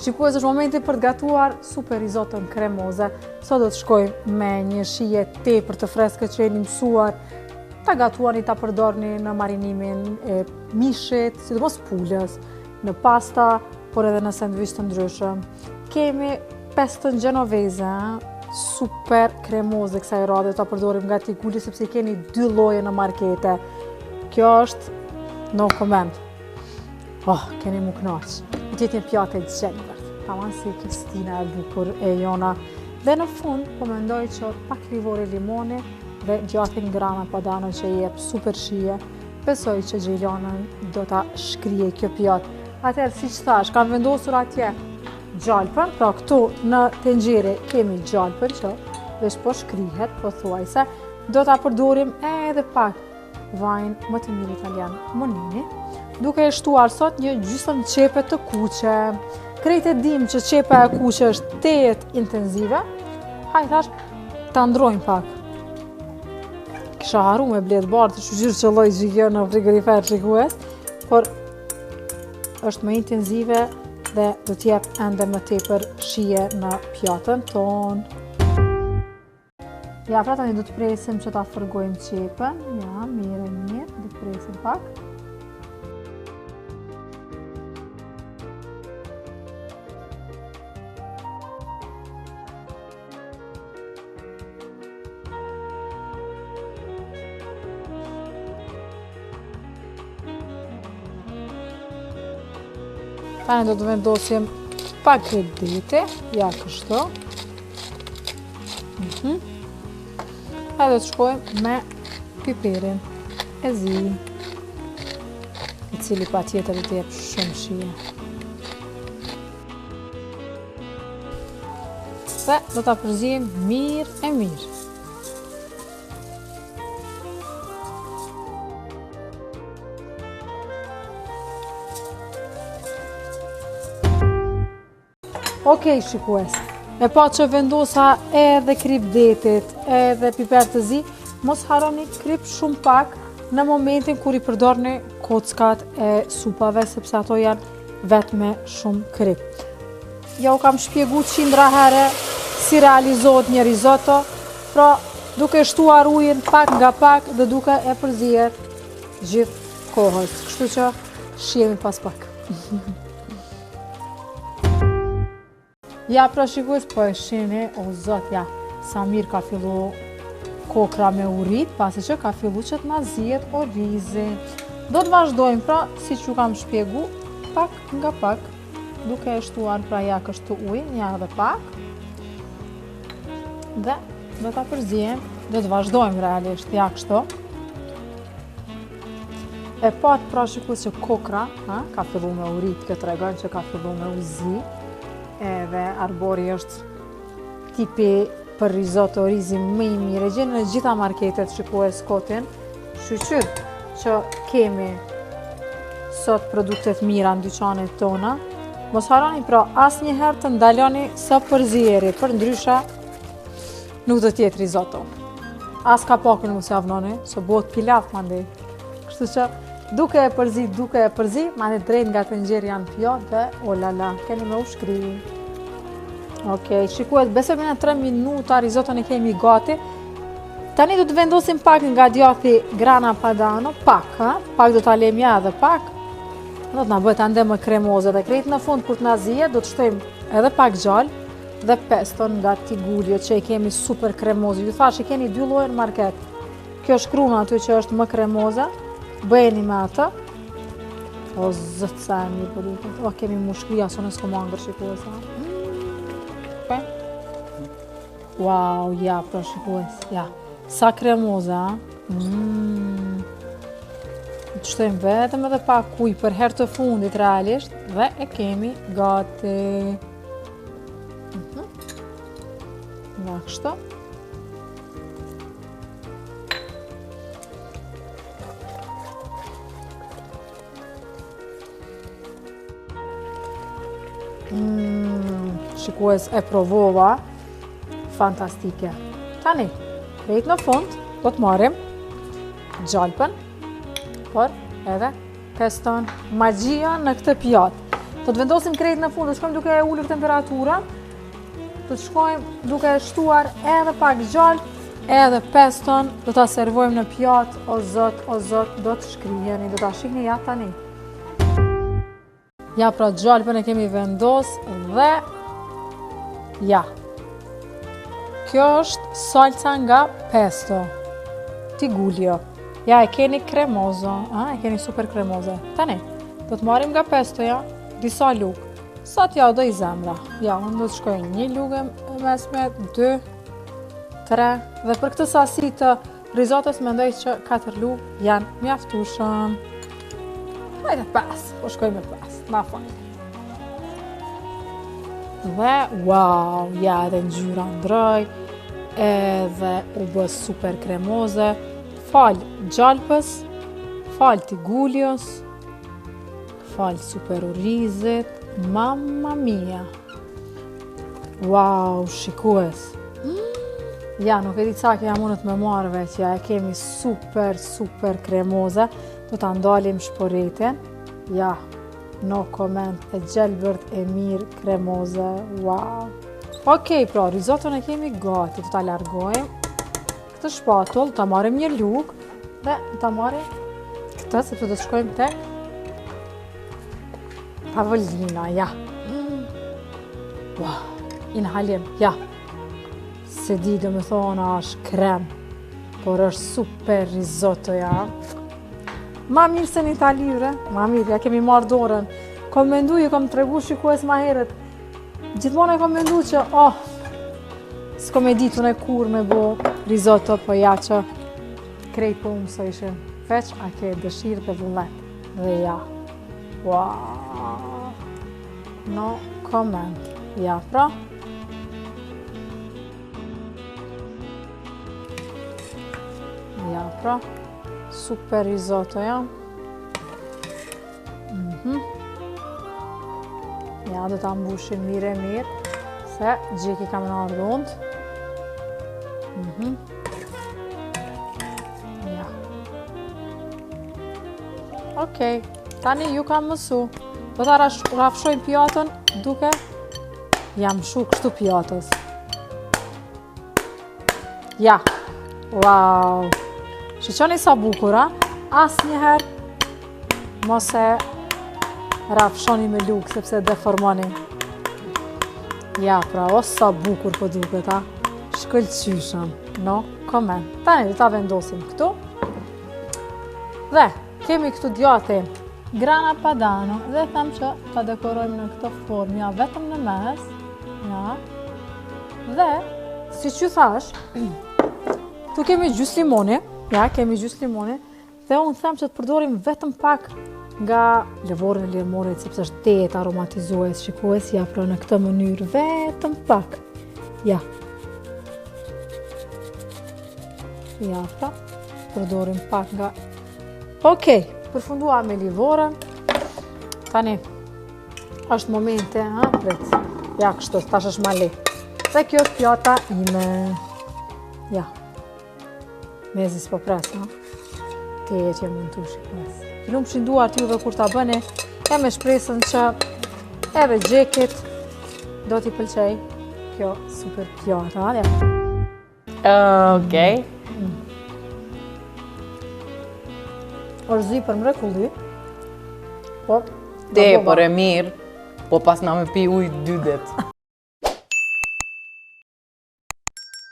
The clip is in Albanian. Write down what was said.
Shikues është momenti për të gatuar super rizoton kremoze. Sot do të shkojmë me një shije tepër të freskët që jeni mësuar ta gatuani, ta përdorni në marinimin e mishit, sidomos pulës, në pasta, por edhe në sandviç të ndryshëm. Kemi peston gjenoveze, super kremoze kësaj radhe, ta përdorim nga Tigulio, sepse i keni dy lloje në markete. Kjo është no comment. Oh, keni m'u knaq. Do të jetë një pjatë e gjelbërt. Taman si kjo stina e bukur e jona. Dhe në fund, po mendoj që pak krivore limoni dhe djathin grana padano që i jep super shije, besoj që Xhejlanën do ta shkrije kjo pjatë. Atëherë, siç thash, kam vendosur atje gjalpën, pra këtu në tenxhere kemi gjalpën që veç po shkrihet, pothuajse, do ta përdorim edhe pak vajin më të mirë italian Monini, duke e shtuar sot një gjysëm qepe të kuqe. Krejt e dim që qepa e kuqe është tejet intenzive, hajt thash, ta ndrojmë pak. Kisha harru me ble t'bardhë, shyqyr që lloj që kjo në frigorifer shikues, por është më intenzive dhe do t'jep ende më tepër shije në pjatën tonë. Ja, pra tani do të presim që ta fërgojmë qepën. Ja, mirë e mirë, do të presim pak. Tani do të vendosim pak kripë deti, ja kështu. Mhm. Edhe do të shkojmë me piperin e zi, i cili patjetër do të jep shumë shije. Dhe do ta përziejmë mirë e mirë. Ok, shikues, e pa që vendosa edhe krip detit, edhe piper të zi, mos harroni krip shumë pak në momentin kur i përdorni kockat e supave, sepse ato janë vetë me shumë krip. Ja u kam shpjegu qindra here si realizohet një rizoto, pra duke shtuar ujin pak nga pak dhe duke e përzier gjithë kohës. Kështu që shihemi pas pak. Ja, pra shikues, po e shihni, o zot, ja, sa mirë ka fillu kokra me u rrit, pasi që ka fillu që të na zihet orizi. Do të vazhdojmë, pra, siç ju kam shpjegu, pak nga pak, duke e shtuar pra ja kështu ujin, ja edhe pak. Dhe do ta përziejmë, do të vazhdojmë realisht, ja kështu. E patë pra shikues që kokra, ha, ka fillu me u rrit, kjo tregon që ka fillu me u zi, edhe arbori është tipi për rizoto orizi më i mirë, e gjeni në gjitha marketet shikues kotin, shyqyr që kemi sot produktet mira në dyqanet tona, mos harroni pra asnjëherë të ndaloni së përzieri, përndryshe Nuk do të jetë rizoto. As kapakun mos ja vnoni, se bëhet pilaf mandej. Kështu që duke e përzi, duke e përzi, mandej drejt nga tenxherja në pjatë dhe o la la, keni me u shkri. Okej, shikues, besoj në 3 minuta rizoton e kemi gati. Tani do të vendosim pak nga djathi grana padano, pak, ha? Pak do ta lëmë ja edhe pak. Do të na bëhet ende më kremoze dhe krejt në fund kur të na zihet do të shtojmë edhe pak gjalpë dhe peston nga Tigullio që e kemi super kremoze. Ju thash, e keni dy lloje në market. Kjo shkrun aty që është më kremoze, bëjeni me atë. O, zot sa e mirë po duket. O, kemi m'u shkri, as unë s'kom hangër shikues. Mm. Wow, ja, pra shikues, ja. Sa kremoze, a? Mm. Të shtojmë vetëm edhe pak ujë për herë të fundit realisht dhe e kemi gati. Mhm. Ja, kështu. Mm, shikues e provova fantastike. Tani, krejt në fund, do të marrim gjalpën, por edhe Peston, magjia në këtë pjatë. Do të vendosim krejt në fund, do të shkojmë duke e ulur temperaturën. Do të shkojmë duke shtuar edhe pak gjalpë, edhe peston, do ta servojmë në pjatë, o zot, o zot, do të shkriheni, do ta shihni ja tani. Ja pra gjalpën e kemi vendos dhe ja. Kjo është salca nga pesto. Tigullio. Ja e keni kremozo, a, e keni super kremoze. Tani, do të marrim nga pestoja disa lugë. Sa t'ja dojë zemra. Ja, unë do të shkoj një lugë e mesme, dy, tre, dhe për këtë sasi të Rizotos mendoj që 4 lugë janë mjaftueshëm. Hajde pas, po shkoj me pas, na fal. Dhe, wow, ja edhe ngjyra ndroi, edhe u bë super kremoze, falë gjalpës, falë tigulios, falë super orizit, mamma mia. Wow, shikues. Ja, nuk e di ca kja mundet me marrë veç, ja e kemi super, super kremoze. Do ta ndalim shporetin. Ja, no comment, e gjelbërt, e mirë, kremoze, wow. Okej, pra, rizoton e kemi gati, do ta largojmë. Këtë shpatull, ta marrim një lugë dhe ta marrim këtë, sepse do të shkojmë te tavolina, ja. Wow, inhalim, ja. S'e di, domethonë, është krem, por është super risotto, ja. Ma mirë se në Itali, bre, ma mirë, ja kemi marrë dorën. Kom mendu, ju kom tregu shikues ma herët, Gjithmonë e kom mendu që, oh, s'kom me ditë unë kurrë me bo risotto, po ja që krejt po unë mësojshim. Veç, a ke dëshirë dhe vullnet. Dhe ja. Wow. No comment. Ja, pra. Ja, pra. Super risotto, ja. Mhm. Ja, do ta mbushim mirë e mirë, se Gjeki ka me na ardhë unt. Mhm. Ja. Okej, tani ju kam mësu. Do ta rrafshojmë pjatën duke ja mshu kështu pjatës. Ja, wow, shiqoni sa bukur, a? Asnjëherë mos e rrafshoni me lugë, sepse deformoni. Ja, pra, o sa bukur po duket, a? Shkëlqyshëm, no comment. Tani, do ta vendosim këtu. Dhe, kemi këtu djathi grana padano dhe them që ta dekorojmë në këtë formë, ja, vetëm në mes, ja, Dhe, siç ju thash, këtu kemi gjysë limoni, ja, kemi gjysë limoni, dhe unë them që të përdorim vetëm pak nga lëvoren e limonit, sepse është tejet aromatizues, shikues, ja, pra në këtë mënyrë, vetëm pak, ja. Ja, pra, përdorim pak nga... Okej, përfunduam me livoren, tani, është momente, ha, prit. Ja, kështu, tash është ma lehtë. Dhe kjo është pjata ime. Ja. Mezi s'po pres, ha. Te e që mund të shikues. Ju lumshin duart juve kur ta bëni, e me shpresën që edhe Gjekit do t'i pëlqej kjo super pjata, ha, ja. Okej. Është zi për mrekulli. Po. Tepër e mirë, po pas na me pi ujë dy ditë.